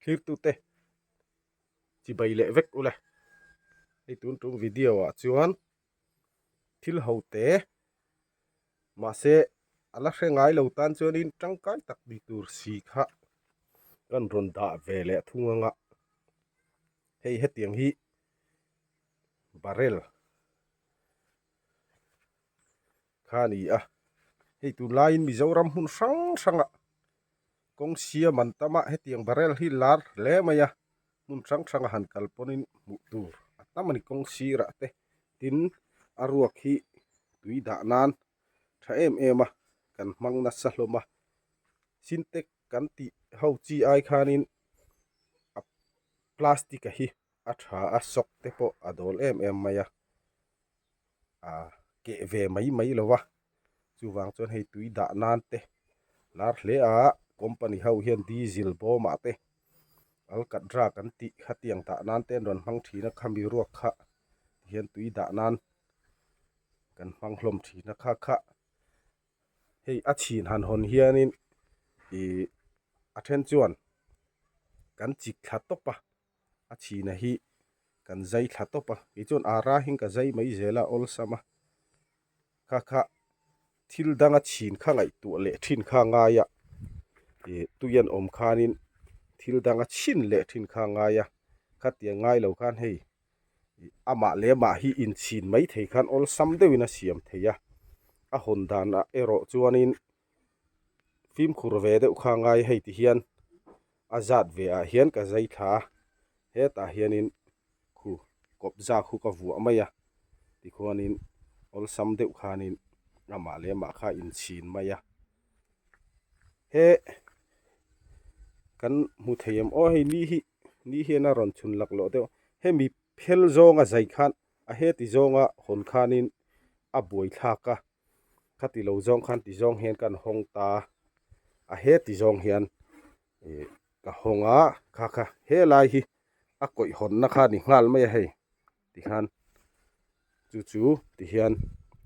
Thlirtute chibai leh vek ule. Hei tun tum video ah chuan thil ho te mahse a la hre ngai lo tan chuanin tangkai tak ni tur si kha kan rawn dah ve leh thung anga hei hetiang hi barrel kha a ni a hei tunlaiin Mizoram hmun hrang hrangah kawng siam an tam a hetiang barrel hi lar hle mai a hmun hrang hranga han kal pawnin hmuh tur a tam a ni kawng sirah te tin a ruak hi tui dah nan tha em em a kan hmang nasa hlawm a sintex kan tih ho chi ai khanin a plastic a hi a tha a sawk te pawh a dawl em em mai a ah keh ve mai mai lo a chuvang chuan hei tui dah nan te lar hle a company ho hian diesel bawm ah te alkatra kan tih khatiang dah nan te an rawn hmang thin a khami ruak kha tihian tui dah nan kan hmang hlawm thin a kha kha hei a chhin han hawn hianin ih a then chuan kan chik thla tawp a. a chhina hi kan zai thla tawp a kei chuan ara hi ka zai mai zel a awlsam a kha kha thil danga chhin kha ngaihtuah leh thin kha a ngai a ih tui an awm khanin thil danga chhin leh thin kha a ngai a khatiang ngai lo khan hei ih amah leh amah hi inchhin mai thei khan awlsam deuhin a siam thei a a hawn danah erawh chuanin fimkhur ve deuh kha a ngai hei ti hian. A zat ve ah hian ka zai thla a, hetah hianin khu kawp zak khu ka vuah mai a, tikhuanin awlsam deuh khanin amah leh amah kha inchhin mai a. He kan hmu thei em aw hei ni hi ni hian a rawn chhun laklawh deuh hemi phel zawnga zai khan a heti zawnga hawn khanin a buai thlak a, khati lo zawng khan ti zawng hian kan hawng ta a heti zawng hian ih ka hawng a kha kha helai hi a kawih hawnna kha a ni nghal mai a hei tikhan chu chu tihian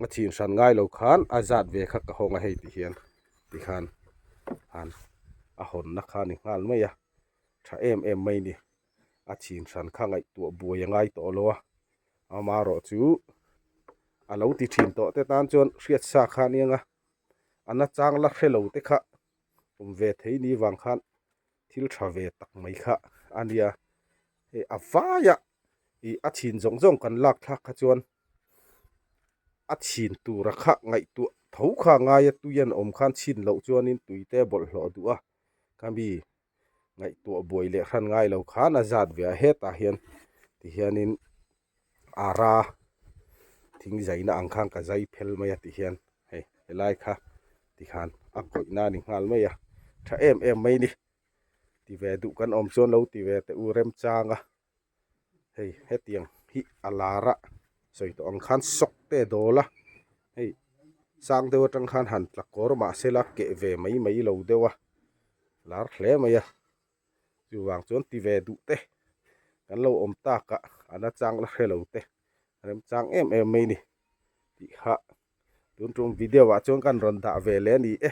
a chhin hran ngai lo khan a zat ve kha ka hawng a hei tihian tikhan han a hawnna kha a ni nghal mai a tha em em mai a ni a chhin hran kha ngaihtuah buai a ngai tawh lo a amaherawh chu a lo ti thin tawh te tan chuan hriat sa kha a nia a nachang la hre lo te kha awm ve thei ni vang khan thil tha ve tak mai kha a nia hei a vaia ih a chhin zawng zawng kan lak thlak kha chuan a chhin tura kha ngaihtuah tho kha a ngai a tui an awm khan chhin loh chuanin tui te bawlhhlawh duh a khami ngaihtuah buai leh hran ngai lo khan a zat ve a hetah hian tihianin ara thing zaina ang khan ka zai phel mai a tihian hei helai kha tikhan a kawih na a ni nghal mai a tha em em mai a ni ti ve duh kan awm chuan lo ti ve teh u remchang a hei hetiang hi a lar a sawi tawh ang khan sawk te a dawl a hei sang deuh atang khan han tla kawr mahse la keh ve mai mai lo deuh a lar hle mai a chuvang chuan ti ve duh te kan lo awm tak a a la chang la hre lo te remchang em em mai a ni tih kha tun tum video ah chuan kan rawn dah ve leh a ni e.